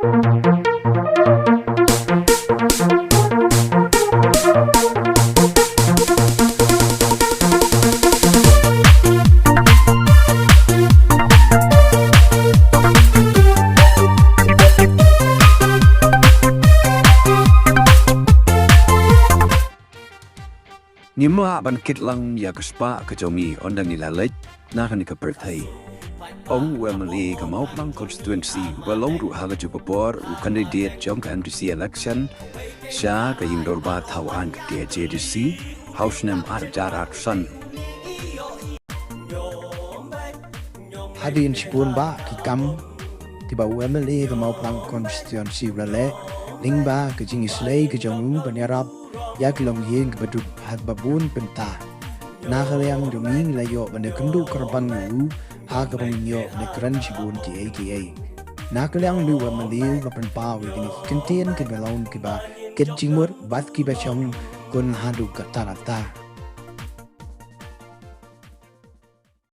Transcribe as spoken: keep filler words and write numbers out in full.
Ngim lah ban kit lang ïa ka spah ka jong ngi ynda ngi la leit na kane ka pyrthei. Ong u MLA ka Mawphlang constituency ba long ruh ha ka juh ka por u candidate jong ka MDC election sha ka ïing dorbar thaw aiñ ka KHADC ha u snem ar hajar arphew san. Hadien shibun bah ki kam kiba u MLA ka Mawphlang constituency u la leh lyngba ka jingisynei ka jong u ban ïarap ïa ki longïing kiba duk ha kaba bun bynta. Na ka liang jong ngi la ïoh ban ïakynduh kyrpang ïa u ha kaba ngin ïoh ban ïakren shibun kiei kiei. Na ka liang jong u MLA u la pynpaw ïa kine ki kyntien kiba long kiba kit jingmut bad kiba shongkun haduh katta katta.